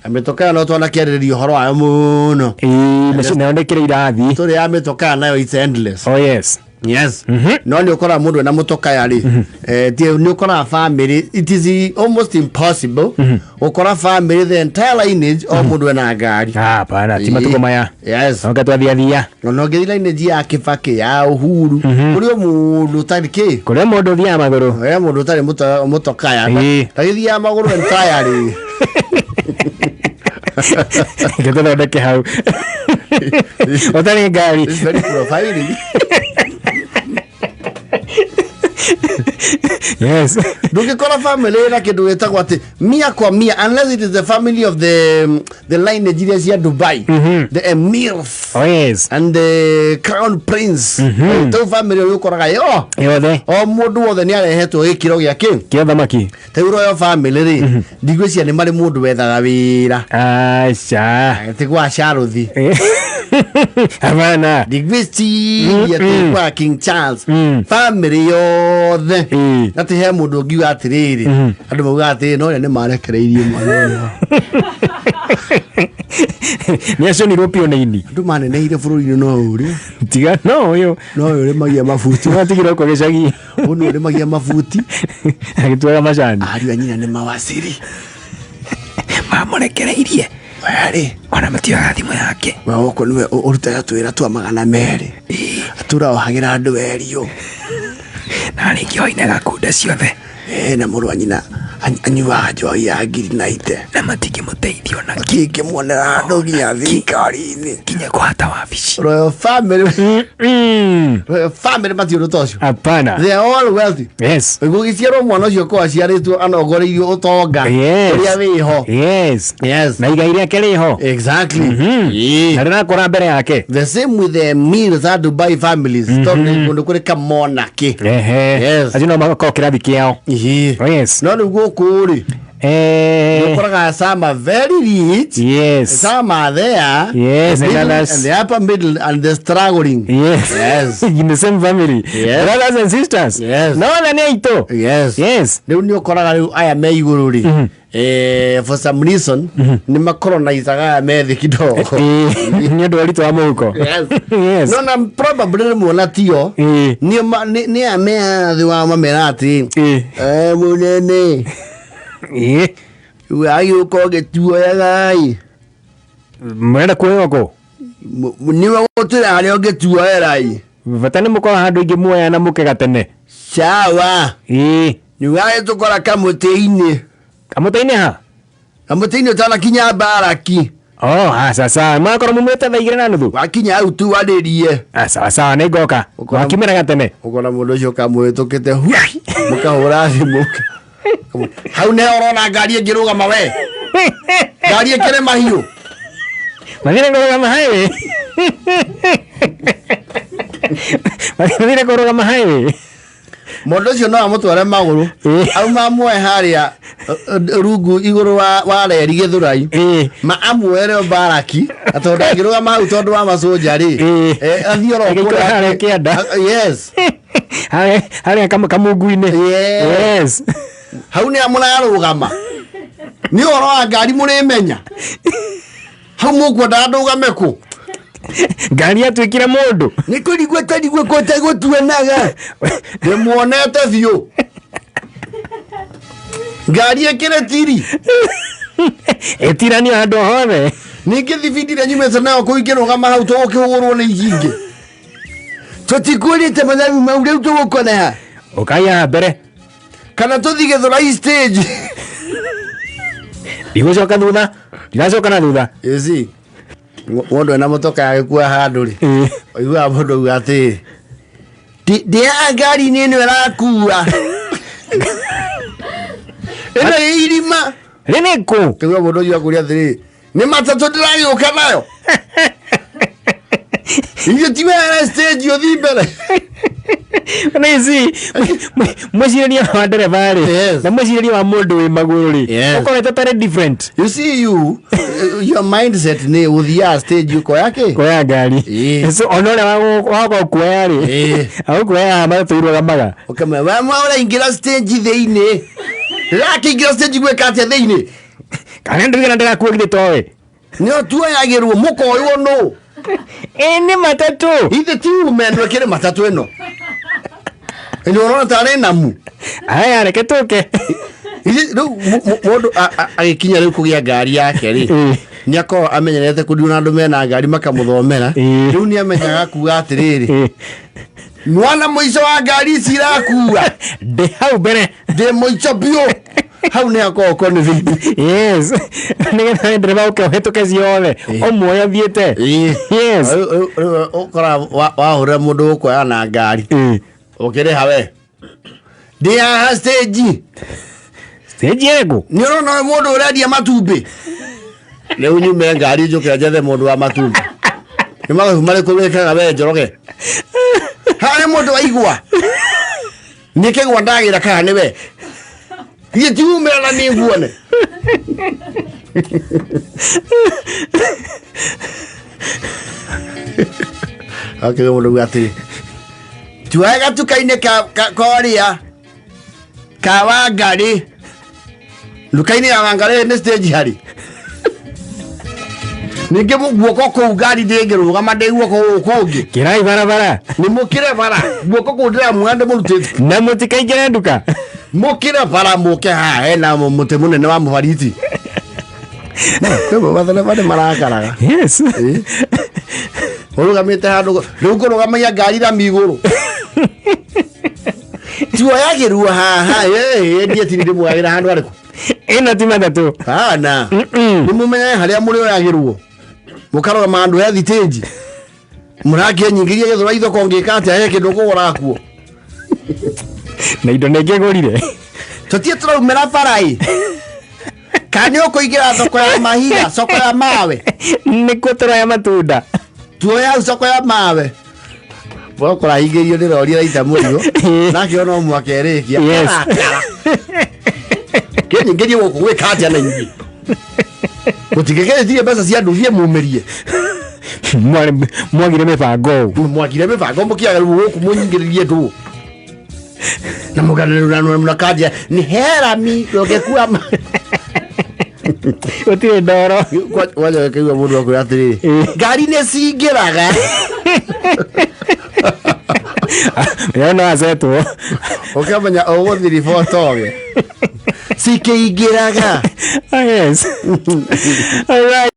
Na mĩtokaa no twanakĩarĩrĩria ũhoro wayo mũno. Ĩĩ, nayo nĩ kĩrĩ irathi. Tũrĩ ya mĩtokaa nayo it's endless. Oh yes. Yes. No nĩ ũkoraga mũndũ ena mũtokaya rĩ, nĩ ũkoraga family, it is almost impossible gũkora family, the entire lineage, o mũndũ ena ngari. Ah, hapana, ti matukũ maya. Yes. Onge twathiathia. Ona ũngĩthiĩ lineage ya Kĩbakĩ, ya Uhuru, kũrĩ o mũndũ ũtarĩ kĩ. Kũrĩ mũndũ ũthiaga magũrũ. He mũndũ ũtarĩ mũtokaya. Tagĩthiaga magũrũ entirely. Reke tũthondeke hau. Ũtarĩ ngari. It's very profiling. Yes. Ndũngĩkora family ĩna kĩndũ gĩtagwo atĩ mia kwa mia unless it is the family of the lineage iria cia Dubai, the emirs Oh yes. and the crown prince. Tau family ũrĩa ũkoraga yo Yothe. o mũndũ wothe nĩ arehetwo gĩkĩro gĩa kĩ. Kĩa thamaki. Rĩu royal family rĩ, ndigwĩciria nĩ marĩ mũndũ wethaga wĩra. Aca. Ti gwa Charles. Hapana. Ndigwĩciria ti kwa King Charles family yothe atĩ he mũndũ ũngiuga atĩrĩrĩ, andũ maugaga atĩrĩ, no ũrĩa nĩ marekereirie mwana ũrĩa. Nĩ acionirwo pioneini. Andũ maneneire bũrũri-inĩ no ũrĩa. Tiga no ũyũ. No ũyũ ũrĩmagia mabuti. Watigirwo kwa gĩcagi. Ũyũ nĩ ũrĩmagia mabuti. Agĩtuaga macani. Ariũ a nyina nĩ mawaciri. Mamũrekereirie. Werĩ. Ona matioyaga thimũ yake. We gũkũ nĩwe ũrutaga twĩra twa 200. Atũra ohagĩra andũ eriũ. Na rĩngĩ oinaga kunda ciothe. Na mũrũ wa nyina anyuaga njohi ya ngiri na ite. Na matingĩmũteithia ona kĩ. Matingĩmuonera handũ nginya thirikari-inĩ. Nginya kũhata wabici. Royal family. Royal family matirĩ ũndũ ta ũcio. Hapana. They are all wealthy. Yes. Gũgĩciarwo mwana ũcio ko aciarĩtwo anongoreirio ũtonga Yes. ũrĩa wĩho. Yes. Yes. Na igai rĩake rĩho. Exactly. Na rĩrakũra mbere yake. The same with the emirs a Dubai families. Tondũ nĩ kũndũ kũrĩ ka monarchy. Ehe. Yes. Acio no makorwo kĩrathi kĩao. Ĩĩ. Oh, yes. No rĩu gũkũ rĩ, ũkoraga some are very rich, Yes. some are there, Yes, the and middle, others- and the upper middle and the struggling. Yes. Yes. In the same family. Yes. Brothers and sisters. Yes. No othe nĩ aitũ. Yes. Yes. Rĩu nĩ ũkoraga rĩu aya me igũrũ rĩ, for some reason nĩ makolonizaga aya me thĩ kidogo. Nĩ ũndũ wa ũritũ wa mũhuko. Yes. Yes. No na probably rĩmwe ona tio nĩ aya me thĩ wa mamera atĩ mũnene wagĩũka ũgĩtuoyaga ĩ. Mũrenda kuoywo kũ? Nĩwe gũtwĩra harĩa ũngĩtuoera ĩ. Bata nĩ mũkorwo handũ ingĩ muoya na mũke gatene. Sawa. Nĩ wagĩtũkora kamũtĩ-inĩ. Kamũtĩ-inĩ ha? Kamũtĩ-inĩ ũtanakinya mbaraki. Oh, ha, sasa mwakorwo mumĩte thaa 2:30. Wakinya hau tuarĩrie. Ah, sawa sawa, nĩ ngoka. Wakiumĩra gatene. Ũkona mũndũ ũcio kamũhĩtũkĩte mũkahũra thimũ. Hau nĩho ũrona ngari ĩngĩrũgama we. Ngari ĩkĩrĩ mahiũ. Mathire kũrũgama highway. Mathire kũrũgama highway. Mũndũ ũcio no amũtware magũrũ. Auma amuoe harĩa rungu igũrũ wa reri Gĩthũrai. Ma amuoere mbaraki. Na tondũ ndangĩrũgama hau tondũ wa maconja rĩ. Athiĩ oro Agĩikara kũrĩa. harĩa kĩanda. Yes. Harĩa kamungu-inĩ. Yes. Yes. Hau nĩ mũrarũgama. Nĩ ũhoro wa ngari mũrĩmenya. Hau mũkwendaga ndũgame kũ? Ngari yatuĩkire mũndũ. Nĩ kũrigwo twarigwo kũ tagũtuonaga. Ndĩmuonete biũ. Ngari ĩkĩrĩ tiri. Ĩtiranio handũ hothe. Ningĩ thibindi ĩrĩa nyumĩte nayo kũu ingĩrũgama hau tũgũkĩhũrwo nĩ ingĩ. Tũtikũrĩte mathabu mau rĩu tũgũkora ha? Ũkai haha mbere. Kana tũthiĩ Gĩthũrai stage. Ndigũcoka thutha. Ndiracoka na thutha. You see? Mũndũ ena mũtoka agĩkua handũ rĩ, ũiguaga mũndũ auga atĩrĩ, ndĩaga ngari-inĩ ĩno ĩrakua. Ĩno ĩ irima. Rĩrĩ kũ? Ũkaigua mũndũ ũcio akũria atĩrĩ, nĩ matatũ ndĩragĩũka nayo. Ithuĩ ti wega stage ũthiĩ mbere. Nĩ ici mwĩcirĩrie wa ndereba rĩ Yes. na mwĩcirĩrie wa mũndũ wĩ magũrũ rĩ Yes. ũkoretwo tarĩ different. You see you, your mindset nĩ ũthiaga stage ũkoya kĩ? Kuoya ngari. Ĩĩ. So ona ũrĩa wa gũkuoya rĩ Ĩĩ. agũkuoya matatũ irũgamaga. Ũkamwĩra we mwa ũraingĩra stage thĩinĩ. Ndĩrakĩingĩra stage gwĩka atĩa thĩinĩ? Kana nduge na ndĩrakuo githĩ towe. Nĩo tuoyagĩrwo mũkoywo nũ? Ĩ nĩ matatũ. Ithe ti ume ĩno ĩkĩrĩ matatũ ĩno. Ĩno ũrona tarĩ namu. Aya reke tũke. Ithe rĩu mũndũ agĩkinya rĩu kũgĩa ngari yake rĩ, nĩ akorwo amenyerete kũndiũ na andũ mena ngari makamũthomera. Rĩu nĩ amenyaga kuga atĩrĩrĩ, mwana mũico wa ngari ici irakua. Ndĩ hau mbere. Ndĩ mũico biũ. Hau nĩ akorwo confident. Yes. Nĩgetha ndereba ũke ũhĩtũke ciothe. Ũmuoye ũthiĩte. Yes. Rĩu ũkora wahũrĩra mũndũ ũkuoya na ngari. Ũkĩrĩha we. Ndĩ haha stage. Stage ĩrĩkũ? Nĩ ũrona ũyũ mũndũ ũrendia matumbĩ. Rĩu nyume ngari njũke njethe mũndũ wa matumbĩ. Nĩ mathabu marĩkũ wĩkaga we Njoroge? Haha nĩ mũndũ waigua. Nĩ kĩgwa ndagĩra kana nĩ we? Thiĩ ti umĩra na niĩ nguone. Akĩgwa mũndũ auga atĩrĩ, tuoe gatuka-inĩ korĩa ka Wangarĩ. Nduka-inĩ ya Wangarĩ nĩ stage harĩ. Ningĩ guoko kũu ngari ndĩngĩrũgama ndĩ guoko gũkũ kũngĩ. Kĩrai barabara. Nĩ mũkĩre bara. Guoko kũu ndĩramuoya ndĩmũrutĩte. Na mũtikaingĩre nduka. Mũkĩre bara mũke haha hena mũtĩ mũnene wa mũbariti. Rĩu matereba nĩ marakaraga. Yes. Ũrũgamĩte handũ rĩu ngũrũgamagia ngari rami igũrũ. Tuoyagĩrwo haha ndiĩ tini ndĩmuoyagĩra handũ harĩkũ. Ĩno ti matatũ. Hana. Nĩ mũmenye harĩa mũrĩoyagĩrwo. Mũkarũgama handũ he thitĩnji. Mũrakĩnyingĩria gĩthũrai thoko ngĩka atĩa he kĩndũ kũgũra kuo. Na indo nĩ ngĩgũrire. Tũtiĩ tũraumĩra bara ĩ. Kana nĩ ũkũingĩra thoko ya mahiga, soko ya mawe. Nĩkuo tũroya matunda. Tuoya hau soko ya mawe. Mwakora hingĩrio nĩ rori ĩraita mũrigo. Nake ona mwaka ĩrĩkia. Yes. Kĩnyingĩrie gũkũ gwĩka atĩa na inyuĩ. Mũtingĩkĩrĩtirie mbeca cia nduthie mumĩrie. Mwagire mĩbango ũũ. Mwagire mĩbango mũkĩaga rĩu gũkũ mũnyingĩrĩrie ndũ. Na mũganĩrũranwo mũkanjia nĩ herami ũngĩkua Gũtirĩ ndoro. Kwanja gĩkaigua mũndũ akwĩra atĩrĩrĩ, ngari nĩ cingĩraga. Yo no acetwo. Ũkamenya ũgũthiĩ ribotoge. Cikĩingĩraga. Yes. All right.